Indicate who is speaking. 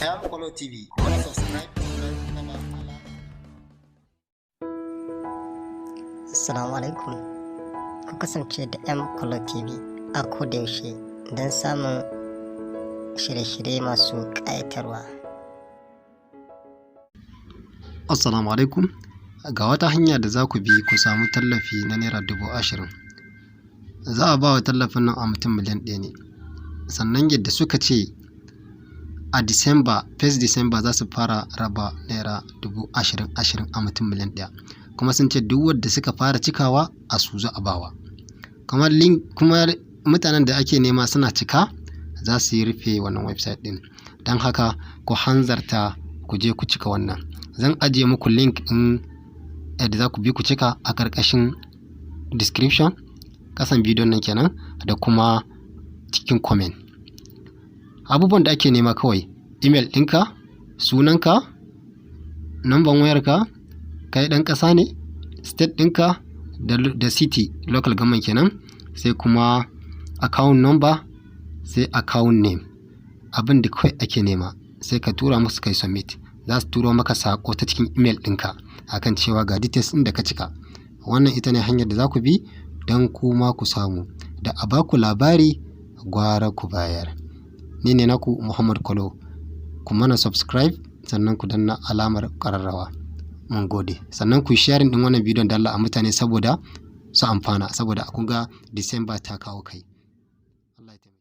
Speaker 1: M Kolo TV. Ku mana subscribe sannan ku taɓa alama.
Speaker 2: Assalamu alaikum. Ku kasance da M Kolo TV a kodayaushe don samun shirye-shirye masu ƙayatarwa.
Speaker 3: Assalamu alaikum. Ga wata hanya da za ku bi ku samu tallafi na ₦20,000. Za a ba wa tallafin nan a mutum miliyan 1 ne. Sannan yadda suka ce a Disamba, 1st December, za su fara raba ₦20,000 20 a mutum miliyan 1. Kuma sun ce duk wadda suka fara cikawa a su za a bawa. Kamar link kuma mutanen da ake nema suna cika, za su yi rufe wannan website ɗin. Don haka ku hanzarta ku je ku cika wannan. Zan ajiye muku link ɗin yadda za ku bi ku cika a ƙarƙashin description, ƙasan bidiyon nan kenan, da kuma cikin comment. Abubuwan da ake nema kawai: email ɗinka, sunanka, number wayarka, kai ɗan ƙasa ne, state ɗinka da city, local government kenan, sai kuma account number, sai account name. Abin da kawai ake nema, sai ka tura musu kai submit. Za su turo maka saƙo ta cikin email ɗinka akan cewa ga details ɗin da ka cika. Wannan ita ne hanyar da za ku bi don kuma ku samu. Da a ba ku labari gwara ku bayar. Ni ne naku Muhammad Kolo. Ku mana subscribe sannan ku danna alamar ƙararrawa. Mun gode. Sannan ku yi sharing ɗin wannan bidiyon da Allah a mutane saboda su amfana, saboda kun ga Disamba ta kawo kai.